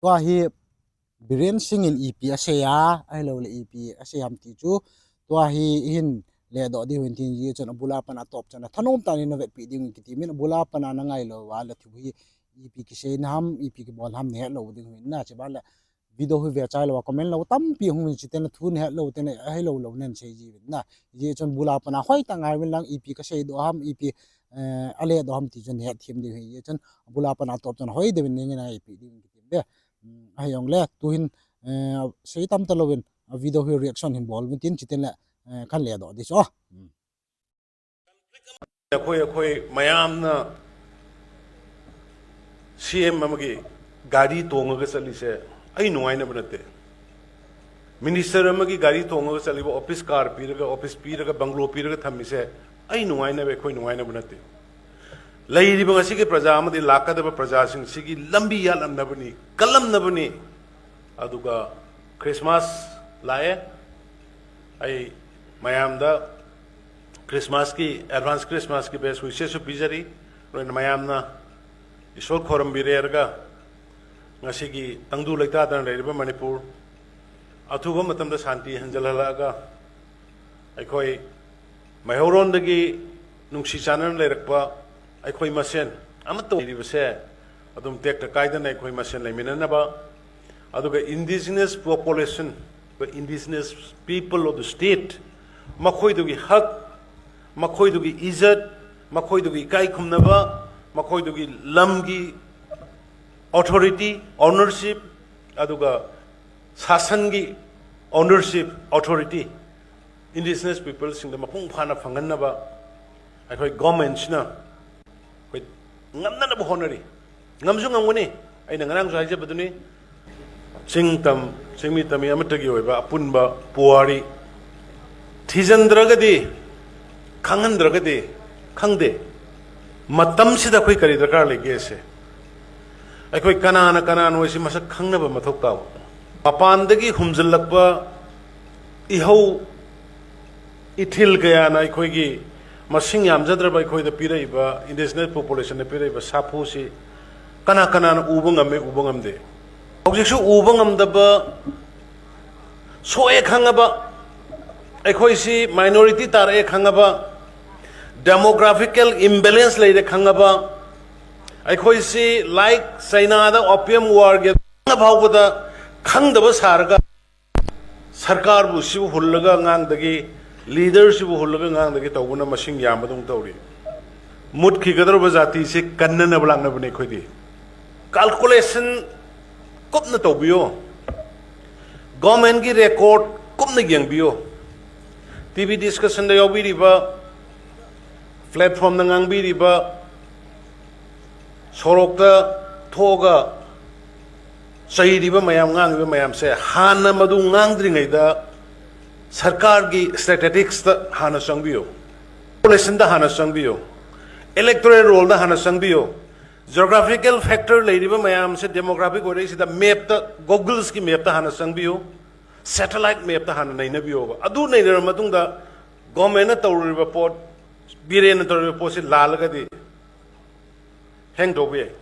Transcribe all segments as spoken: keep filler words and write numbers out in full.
Tua hi Biren Singh in ipi asei a, ahilouleh ipi asei ham ti chu, tua hi ihin ledoh diu hin tin, hijeh chun abul a pat a top chan a thanom tah in na vetpeh diu kiti min, abul a pat a na ngailou a la thu hi ipi kiseina ham, ipi kibol ham na hetlou diu hin na, chuban le video hi ve chai lou a comment lou tampi hung hin, chuteng le thu na hetlou teng le ahilou lou na sei jiuvin na. Hijeh chun abul a pat a hoitah ngai uvin lang, ipi kaseidoh ham, ipi, eh, aledoh ham ti chun hetthem diu hi. Hijeh chun abul a pat a top chan hoi deuh in na ngai peh diu kiti be. ꯎꯝ, ꯑꯍꯩ ꯌꯣꯡꯂꯦ, ꯇꯨꯍꯤꯟ, ꯑ, ꯁꯤ ꯇꯝꯇ ꯂꯧꯋꯤꯟ, ꯑ, video ꯍꯤ reaction ꯍꯤꯟ ꯕꯣꯜ ꯃꯤꯇꯤꯟ ꯆꯤꯇꯤꯟ ꯂꯦ, ꯑ, ꯈꯟ ꯂꯦ ꯑꯗꯣ, ꯑꯗꯨꯏꯁꯨ, ꯑ, ꯎꯝ꯫ ꯑꯩꯈꯣꯏ, ꯑꯩꯈꯣꯏ ꯃꯌꯥꯝꯅ ꯁꯤ ꯑꯦꯝ ꯑꯃꯒꯤ ꯒꯥꯔꯤ ꯇꯣꯡꯉꯒ ꯆꯠꯂꯤꯁꯦ ꯑꯩ ꯅꯨꯡꯉꯥꯏꯅꯕ ꯅꯠꯇꯦ꯫ ꯃꯤꯅꯤꯁꯇꯔ ꯑꯃꯒꯤ ꯒꯥꯔꯤ ꯇꯣꯡꯉꯒ ꯆꯠꯂꯤꯕ, ꯑꯣꯐꯤꯁ ꯀꯥꯔ ꯄꯤꯔꯒ, ꯑꯣꯐꯤꯁ ꯄꯤꯔꯒ, ꯕꯪꯒ꯭ꯂꯣ ꯄꯤꯔꯒ ꯊꯝꯃꯤꯁꯦ ꯑꯩ ꯅꯨꯡꯉꯥꯏꯅꯕ, ꯑꯩꯈꯣꯏ ꯅꯨꯡꯉꯥꯏꯅꯕ ꯅꯠꯇꯦ꯫ ꯂꯩꯔꯤꯕ ꯉꯁꯤꯒꯤ ꯄ꯭ꯔꯖꯥ ꯑꯃꯗꯤ ꯂꯥꯛꯀꯗꯕ ꯄ꯭ꯔꯖꯥꯁꯤꯡꯁꯤꯒꯤ ꯂꯝꯕꯤ ꯌꯥꯠꯂꯝꯅꯕꯅꯤ, ꯀꯜꯂꯝꯅꯕꯅꯤ꯫ ꯑꯗꯨꯒ ꯈ꯭ꯔꯤꯁꯃꯥꯁ ꯂꯥꯛꯑꯦ꯫ ꯑꯩ ꯃꯌꯥꯝꯗ ꯈ꯭ꯔꯤꯁꯃꯥꯁꯀꯤ, ꯑꯦꯗꯚꯥꯟꯁ ꯈ꯭ꯔꯤꯁꯃꯥꯁꯀꯤ ꯕꯦꯁ ꯋꯤꯁꯦꯁꯁꯨ ꯄꯤꯖꯔꯤ꯫ ꯂꯣꯏꯅ ꯃꯌꯥꯝꯅ ꯏꯁꯣꯔ ꯈꯣꯏꯔꯝꯕꯤꯔꯦꯔꯒ ꯉꯁꯤꯒꯤ ꯇꯪꯗꯨ ꯂꯩꯇꯥꯗꯅ ꯂꯩꯔꯤꯕ ꯃꯅꯤꯄꯨꯔ ꯑꯊꯨꯕ ꯃꯇꯝꯗ ꯁꯥꯟꯇꯤ ꯍꯟꯖꯤꯜꯍꯜꯂꯛꯑꯒ ꯑꯩꯈꯣꯏ ꯃꯩꯍꯧꯔꯣꯟꯗꯒꯤ ꯅꯨꯡꯁꯤ ꯆꯥꯟꯅꯅ ꯂꯩꯔꯛꯄ ꯑꯩꯈꯣꯏ ꯃꯁꯦꯟ ꯑꯃꯠꯇ ꯑꯣꯏꯔꯤꯕꯁꯦ ꯑꯗꯨꯝ ꯇꯦꯛꯇ ꯀꯥꯏꯗꯅ ꯑꯩꯈꯣꯏ ꯃꯁꯦꯟ ꯂꯩꯃꯤꯟꯅꯅꯕ, ꯑꯗꯨꯒ indigenous population, indigenous people of the state, ꯃꯈꯣꯏꯗꯨꯒꯤ ꯍꯛ, ꯃꯈꯣꯏꯗꯨꯒꯤ ꯏꯖꯠ, ꯃꯈꯣꯏꯗꯨꯒꯤ ꯏꯀꯥꯏ ꯈꯨꯝꯅꯕ, ꯃꯈꯣꯏꯗꯨꯒꯤ ꯂꯝꯒꯤ authority, ownership, ꯑꯗꯨꯒ ꯁꯥꯁꯟꯒꯤ ownership, authority, indigenous peopleꯁꯤꯡꯗ ꯃꯄꯨꯡ ꯐꯥꯅ ꯐꯪꯍꯟꯅꯕ ꯑꯩꯈꯣꯏ ꯒꯣꯔꯃꯦꯟꯁꯤꯅ ꯑꯩꯈꯣꯏ ꯉꯝꯅꯅꯕ ꯍꯣꯠꯅꯔꯤ꯫ ꯉꯝꯁꯨ ꯉꯝꯒꯅꯤ꯫ ꯑꯩꯅ ꯉꯔꯥꯡꯁꯨ ꯍꯥꯏꯖꯕꯗꯨꯅꯤ, ꯆꯤꯡ ꯇꯝ, ꯆꯤꯡꯃꯤ ꯇꯝꯃꯤ ꯑꯃꯠꯇꯒꯤ ꯑꯣꯏꯕ ꯑꯄꯨꯟꯕ ꯄꯨꯋꯥꯔꯤ ꯊꯤꯖꯤꯟꯗ꯭ꯔꯒꯗꯤ, ꯈꯪꯍꯟꯗ꯭ꯔꯒꯗꯤ ꯈꯪꯗꯦ꯫ ꯃꯇꯝꯁꯤꯗ ꯑꯩꯈꯣꯏ ꯀꯔꯤ ꯗꯔꯀꯥꯔ ꯂꯩꯒꯦꯁꯦ ꯑꯩꯈꯣꯏ ꯀꯅꯥꯅ ꯀꯅꯥꯅꯣ ꯍꯥꯏꯁꯤ ꯃꯁꯛ ꯈꯪꯅꯕ ꯃꯊꯧ ꯇꯥꯕ꯫ ꯃꯄꯥꯟꯗꯒꯤ ꯍꯨꯝꯖꯤꯜꯂꯛꯄ ꯏꯍꯧ ꯏꯊꯤꯜ ꯀꯌꯥꯅ ꯑꯩꯈꯣꯏꯒꯤ ꯃꯁꯤꯡ ꯌꯥꯝꯖꯗ꯭ꯔꯕ ꯑꯩꯈꯣꯏꯗ ꯄꯤꯔꯛꯏꯕ, indigenous populationꯗ ꯄꯤꯔꯛꯏꯕ ꯁꯥꯐꯨꯁꯤ ꯀꯅꯥ ꯀꯅꯥꯅ ꯎꯕ ꯉꯝꯃꯤ, ꯎꯕ ꯉꯝꯗꯦ? ꯍꯧꯖꯤꯛꯁꯨ ꯎꯕ ꯉꯝꯗꯕ, ꯁꯣꯛꯑꯦ ꯈꯪꯉꯕ, ꯑꯩꯈꯣꯏꯁꯤ minority ꯇꯥꯔꯛꯑꯦ ꯈꯪꯉꯕ, demographical imbalance ꯂꯩꯔꯦ ꯈꯪꯉꯕ, ꯑꯩꯈꯣꯏꯁꯤ like ꯆꯩꯅꯥꯗ opium warꯒꯤ ꯐꯥꯎꯕꯗ ꯈꯪꯗꯕ ꯁꯥꯔꯒ ꯁꯔꯀꯥꯔꯕꯨ ꯁꯤꯕꯨ ꯍꯨꯜꯂꯒ ꯉꯥꯡꯗꯒꯤ, leaderꯁꯤꯕꯨ ꯍꯨꯜꯂꯒ ꯉꯥꯡꯗꯒꯤ ꯇꯧꯕꯅ ꯃꯁꯤꯡ ꯌꯥꯝꯕꯗꯧꯅ ꯇꯧꯔꯤ꯫ ꯃꯨꯠꯈꯤꯒꯗꯧꯔꯕ ꯖꯥꯇꯤꯁꯤ ꯀꯟꯅꯅꯕ ꯂꯥꯛꯅꯕꯅꯤ ꯑꯩꯈꯣꯏꯗꯤ꯫ Calculation ꯀꯨꯞꯅ ꯇꯧꯕꯤꯌꯨ꯫ Governmentꯀꯤ record ꯀꯨꯞꯅ ꯌꯦꯡꯕꯤꯌꯨ꯫ TV discussionꯗ ꯌꯥꯎꯕꯤꯔꯤꯕ, platformꯗ ꯉꯥꯡꯕꯤꯔꯤꯕ, ꯁꯣꯔꯣꯛꯇ ꯊꯣꯛꯑꯒ ꯆꯩꯔꯤꯕ ꯃꯌꯥꯝ, ꯉꯥꯡꯉꯤꯕ ꯃꯌꯥꯝꯁꯦ ꯍꯥꯟꯅ ꯃꯗꯨ ꯉꯥꯡꯗ꯭ꯔꯤꯉꯩꯗ ꯁꯔꯀꯥꯔꯒꯤ statisticsꯇ ꯍꯥꯟꯅ ꯆꯪꯕꯤꯌꯨ, populationꯗ ꯍꯥꯟꯅ ꯆꯪꯕꯤꯌꯨ, electoral rollꯗ ꯍꯥꯟꯅ ꯆꯪꯕꯤꯌꯨ꯫ Geographical factor ꯂꯩꯔꯤꯕ ꯃꯌꯥꯝꯁꯦ demographic ꯑꯣꯏꯔꯛꯏꯁꯤꯗ mapꯇ, Googleꯒꯤ mapꯇ ꯍꯥꯟꯅ ꯆꯪꯕꯤꯌꯨ, satellite mapꯇ ꯍꯥꯟꯅ ꯅꯩꯅꯕꯤꯌꯣꯕ꯫ ꯑꯗꯨ ꯅꯩꯅꯔꯕ ꯃꯇꯨꯡꯗ governmentꯅ ꯇꯧꯔꯤꯕ ꯄꯣꯠ, ꯕꯤꯔꯦꯟꯅ ꯇꯧꯔꯤꯕ ꯄꯣꯠꯁꯤ ꯂꯥꯜꯂꯒꯗꯤ ꯍꯦꯡ ꯇꯧꯕ ꯌꯥꯏ꯫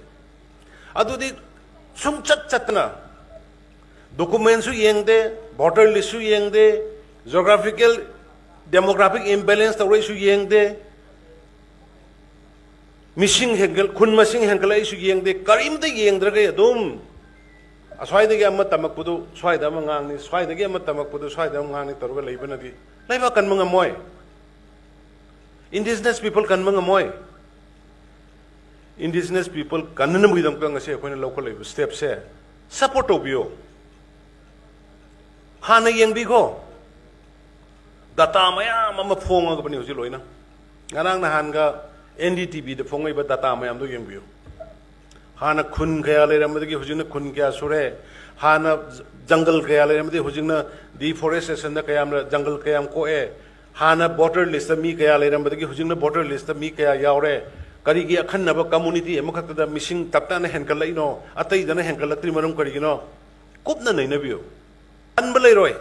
ꯑꯗꯨꯗꯤ ꯁꯨꯝ ꯆꯠ ꯆꯠꯇꯅ documentꯁꯨ ꯌꯦꯡꯗꯦ, voter listꯁꯨ ꯌꯦꯡꯗꯦ, geographical demographic imbalance ꯇꯧꯔꯛꯏꯁꯨ ꯌꯦꯡꯗꯦ, ꯃꯤꯁꯤꯡ ꯍꯦꯟꯒꯠ-, ꯈꯨꯟ ꯃꯁꯤꯡ ꯍꯦꯟꯒꯠꯂꯛꯏꯁꯨ ꯌꯦꯡꯗꯦ, ꯀꯔꯤꯝꯇ ꯌꯦꯡꯗ꯭ꯔꯒ ꯑꯗꯨꯝ ꯑꯁ꯭ꯋꯥꯏꯗꯒꯤ ꯑꯃ ꯇꯝꯃꯛꯄꯗꯨ ꯁ꯭ꯋꯥꯏꯗ ꯑꯃ ꯉꯥꯡꯅꯤ, ꯁ꯭ꯋꯥꯏꯗꯒꯤ ꯑꯃ ꯇꯝꯃꯛꯄꯗꯨ ꯁ꯭ꯋꯥꯏꯗ ꯑꯃ ꯉꯥꯡꯅꯤ ꯇꯧꯔꯒ ꯂꯩꯕꯅꯗꯤ ꯂꯩꯕꯥꯛ ꯀꯟꯕ ꯉꯝꯃꯣꯏ꯫ Indigenous people ꯀꯟꯕ ꯉꯝꯃꯣꯏ꯫ Indigenous people ꯀꯟꯅꯅꯕꯒꯤꯗꯃꯛꯇ ꯉꯁꯤ ꯑꯩꯈꯣꯏꯅ ꯂꯧꯈꯠꯂꯛꯏꯕ stepꯁꯦ support ꯇꯧꯕꯤꯌꯣ꯫ ꯍꯥꯟꯅ ꯌꯦꯡꯕꯤꯈꯣ꯫ Data ꯃꯌꯥꯝ ꯑꯃ ꯐꯣꯡꯉꯒꯕꯅꯤ ꯍꯧꯖꯤꯛ ꯂꯣꯏꯅ꯫ ꯉꯔꯥꯡ ꯅꯍꯥꯟꯒ NDTVꯗ ꯐꯣꯡꯉꯛꯏꯕ data ꯃꯌꯥꯝꯗꯣ ꯌꯦꯡꯕꯤꯌꯨ꯫ ꯍꯥꯟꯅ ꯈꯨꯟ ꯀꯌꯥ ꯂꯩꯔꯝꯕꯗꯒꯤ ꯍꯧꯖꯤꯛꯅ ꯈꯨꯟ ꯀꯌꯥ ꯁꯨꯔꯦ, ꯍꯥꯟꯅ ꯖꯪꯒꯜ ꯀꯌꯥ ꯂꯩꯔꯝꯕꯗꯒꯤ ꯍꯧꯖꯤꯛꯅ deforestationꯗ ꯀꯌꯥꯝ, ꯖꯪꯒꯜ ꯀꯌꯥꯝ ꯀꯣꯛꯑꯦ, ꯍꯥꯟꯅ voter listꯇ ꯃꯤ ꯀꯌꯥ ꯂꯩꯔꯝꯕꯗꯒꯤ ꯍꯧꯖꯤꯛꯅ voter listꯇ ꯃꯤ ꯀꯌꯥ ꯌꯥꯎꯔꯦ, ꯀꯔꯤꯒꯤ ꯑꯈꯟꯅꯕ community ꯑꯃꯈꯛꯇꯗ ꯃꯤꯁꯤꯡ ꯇꯞ ꯇꯥꯅ ꯍꯦꯟꯒꯠꯂꯛꯏꯅꯣ, ꯑꯇꯩꯗꯅ ꯍꯦꯟꯒꯠꯂꯛꯇ꯭ꯔꯤ ꯃꯔꯝ ꯀꯔꯤꯒꯤꯅꯣ? ꯀꯨꯞꯅ ꯅꯩꯅꯕꯤꯌꯨ꯫ ꯀꯟꯕ ꯂꯩꯔꯣꯏ,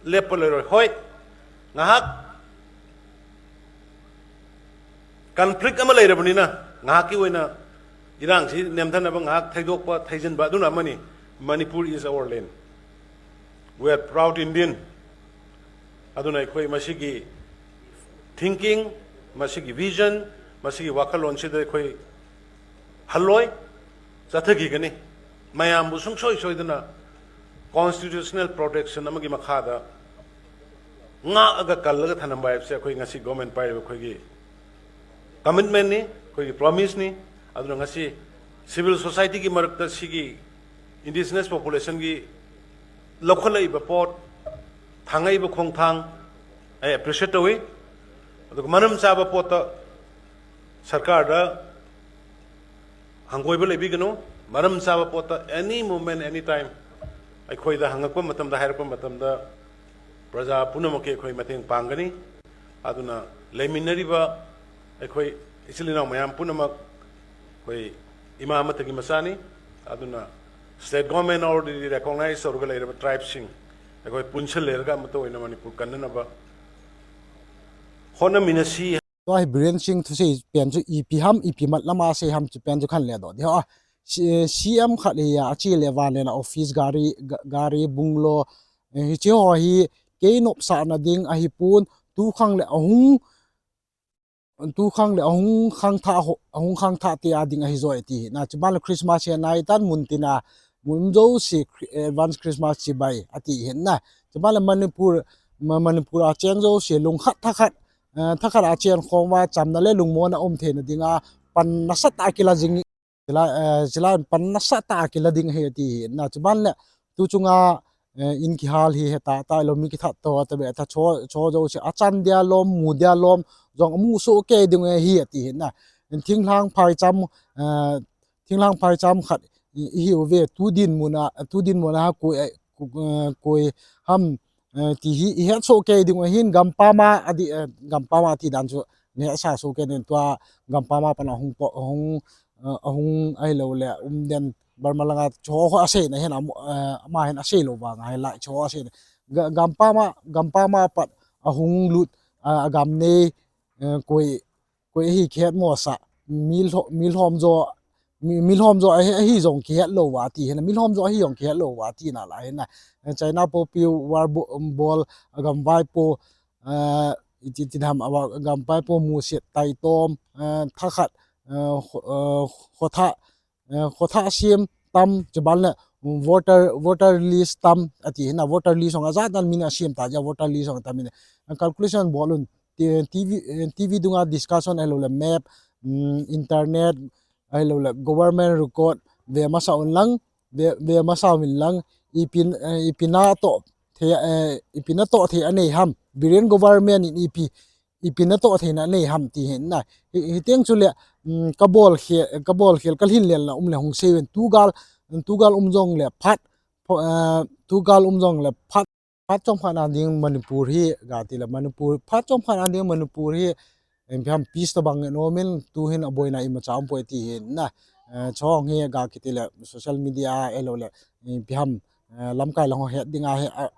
ꯂꯦꯞꯄ ꯂꯩꯔꯣꯏ꯫ ꯍꯣꯏ, ꯉꯥꯏꯍꯥꯛ conflict ꯑꯃ ꯂꯩꯔꯕꯅꯤꯅ ꯉꯥꯏꯍꯥꯛꯀꯤ ꯑꯣꯏꯅ ꯏꯔꯥꯡꯁꯤ ꯅꯦꯝꯊꯅꯕ ꯉꯥꯏꯍꯥꯛ ꯊꯩꯗꯣꯛꯄ, ꯊꯩꯖꯤꯟꯕ ꯑꯗꯨꯅ ꯑꯃꯅꯤ꯫ Manipur is our land. We are proud Indian. ꯑꯗꯨꯅ ꯑꯩꯈꯣꯏ ꯃꯁꯤꯒꯤ thinking, ꯃꯁꯤꯒꯤ vision, ꯃꯁꯤꯒꯤ ꯋꯥꯈꯜꯂꯣꯟꯁꯤꯗ ꯑꯩꯈꯣꯏ ꯍꯜꯂꯣꯏ, ꯆꯠꯊꯈꯤꯒꯅꯤ꯫ ꯃꯌꯥꯝꯕꯨ ꯁꯨꯡꯁꯣꯏ ꯁꯣꯏꯗꯅ constitutional protection ꯑꯃꯒꯤ ꯃꯈꯥꯗ ꯉꯥꯛꯑꯒ ꯀꯜꯂꯒ ꯊꯝꯂꯝꯕ ꯍꯥꯏꯕꯁꯦ ꯑꯩꯈꯣꯏ ꯉꯁꯤ government ꯄꯥꯏꯔꯤꯕ ꯑꯩꯈꯣꯏꯒꯤ commitmentꯅꯤ, ꯑꯩꯈꯣꯏꯒꯤ promiseꯅꯤ꯫ ꯑꯗꯨꯅ ꯉꯁꯤ civil societyꯒꯤ ꯃꯔꯛꯇ ꯁꯤꯒꯤ indigenous populationꯒꯤ ꯂꯧꯈꯠꯂꯛꯏꯕ ꯄꯣꯠ, ꯊꯥꯡꯉꯛꯏꯕ ꯈꯣꯡꯊꯥꯡ ꯑꯩ appreciate ꯇꯧꯏ꯫ ꯑꯗꯨꯒ ꯃꯔꯝ ꯆꯥꯕ ꯄꯣꯠꯇ ꯁꯔꯀꯥꯔꯗ ꯍꯪꯒꯣꯏꯕ ꯂꯩꯕꯤꯒꯅꯨ꯫ ꯃꯔꯝ ꯆꯥꯕ ꯄꯣꯠꯇ any moment, any time ꯑꯩꯈꯣꯏꯗ ꯍꯪꯉꯛꯄ ꯃꯇꯝꯗ, ꯍꯥꯏꯔꯛꯄ ꯃꯇꯝꯗ ꯄ꯭ꯔꯖꯥ ꯄꯨꯝꯅꯃꯛꯀꯤ ꯑꯩꯈꯣꯏ ꯃꯇꯦꯡ ꯄꯥꯡꯒꯅꯤ꯫ ꯑꯗꯨꯅ ꯂꯩꯃꯤꯟꯅꯔꯤꯕ ꯑꯩꯈꯣꯏ ꯏꯆꯤꯜ ꯏꯅꯥꯎ ꯃꯌꯥꯝ ꯄꯨꯝꯅꯃꯛ ꯑꯩꯈꯣꯏ ꯏꯃꯥ ꯑꯃꯠꯇꯒꯤ ꯃꯆꯥꯅꯤ꯫ ꯑꯗꯨꯅ state government already recognize ꯇꯧꯔꯒ ꯂꯩꯔꯕ tribeꯁꯤꯡ ꯑꯩꯈꯣꯏ ꯄꯨꯟꯁꯤꯜꯂꯦꯔꯒ ꯑꯃꯠꯇ ꯑꯣꯏꯅ ꯃꯅꯤꯄꯨꯔ ꯀꯟꯅꯅꯕ ꯍꯣꯠꯅꯃꯤꯟꯅꯁꯤ꯫ Tuai Biren Singh thusei pen chu ipi ham, ipi mat lama sei ham chu pen chu khan le do. Dia, C-, CM khat hi a, achi le van le na office gari, ga-, gari bungalow, eh, hichi ho hi kei nopsahna ding ahi pon, tu khang le ahung, tu khang le ahung khang tha ho, ahung khang tha te a ding ahi zoi ti hi. Na, chuban le Christmas hi nai tan mun tina, mun jouse Chri-, advance Christmas chibai ati hi na. Chuban le Manipur, Ma-, Manipur a cheng jouse lungkhat thakhat, eh, thakhat a chen khom va chamna le lungmona um theina dinga pan nasatah a kila jing, chila, eh, chila pan nasatah a kila ding hi ti hi. Na, chuban le tu chunga, eh, in kihal hi heta, tai lo mi kithat to, ta be ta cho, cho jouse achan dia lom, mu dia lom, jong mu so ke ding hi ti hi na. Thinglhang phai cham, eh, thinglhang phai cham khat i, i hiu ve, tu dinmun a, tu dinmun a koi, eh, ku-, eh, koi ham, eh, ti hi i het so ke ding ahin. Gampama adi, eh, gampama ti dan chu ne sa so ke nen tua gampama pan ahung po, ahung, eh, ahung ahi lo le um den Burma langa cho ho asei na hin am-, eh, ama hin asei lo vang ahi lai cho asei na. Ga-, gampama, gampama pat ahung lut, eh, agam nei, eh, koi, koi hi khet mo sa, mi lho-, mi lhom jo, mi, milhom jo ahi, ahi jong kihet lou va ti hin, milhom jo ahi jong kihet lou va tina la hin na. Eh, China po piu war bo-, bol agam vaipo, eh, iti ti dam awa agam vaipo musit taitom, eh, thakhat, eh, kho-, eh, khotha, eh, khotha siam tam, chuban le voter, voter list tam, ati hin na voter list jong ajat dan min asiam ta ja voter list jong tam min. Eh, calculation bol un, ti-, TV, eh, TV dunga discussion ahilou le map, mm, internet, ahilou le government record, ve masa un lang, ve, ve masa un lang, ipi, eh, ipi na to, the, eh, ipi na to the anei ham, Biren government in ipi, ipi na to the na nei ham ti hin na. Hi, hiteng chu le, mm, kabol khel, kabol khel kalhin lel na um le hung sei ven tugal, tugal um jong le phat, pho-, eh, tugal um jong le phat, phat chom khat na ding Manipur hi ga ti le Manipur, phat chom khat na ding Manipur hi, em, ipi ham peace to bang no min tu hin aboina imacha um poi ti hin na. Eh, chong hi ga kiti le social media ahilou le, ipi ham, eh, lamkai lang ho het ding ahi, a,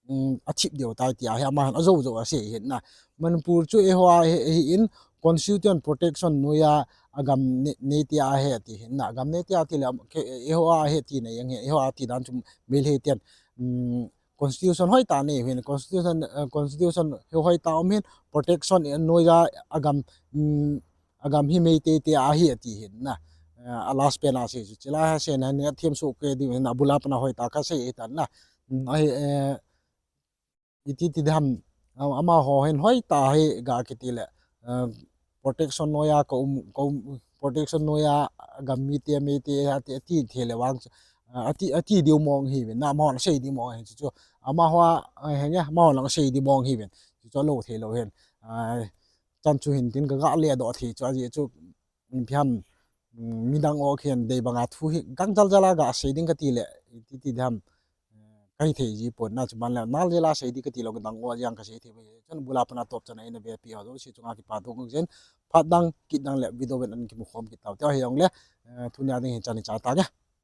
um, athip deu tai ti ahi ama hin ajo jo asei hin na. Manipur chu eiho a hi, hi in constitution protection noiya agam ne, ne ti ahi ti hin na. Agam ne ti ati le, ke, eiho a hi ti na yang hi, eiho a ti dan chu mil hi tian. Um, constitution hoi ta nei hin, constitution, eh, constitution hi hoi ta um hin, protection in noiya agam, mm, agam hi Meitei te ahi ati hin na. Eh, a last pen a sei chu, chila ha sei na ni a thiam su ke di hin, abula pana hoi ta ka sei ta na. Mm, ahi, eh, iti ti dam, am-, amaho hin hoi ta hi ga kiti le, eh, protection noiya ka um, ka um, protection noiya agam mite, Meitei ati, ati the le vang chu, eh, ati, ati diu mong hi ve, na amahon sei di mong hi chu, chu, amaho, eh, henge, amahon lang sei di mong hi ve, chu, chu lou thei lou hin, eh, chan chu hin tin ka ga le do thei chu, aji chu, ipi ham, mm, midang o khen dei banga thu hi, gang jal jala ga sei ding kati le, iti ti dam, eh, kai thei ji pon na chuban le, nal jela sei di kati lou ka dang o jang ka sei thei ve, chun bula pana top chana ina ve pi ho do si chunga kipa thu kong jen, phat dang, kit dang le, video ven an kimu khom kit tau, te hi jong le, eh, tunia ding hin chani cha ta nya.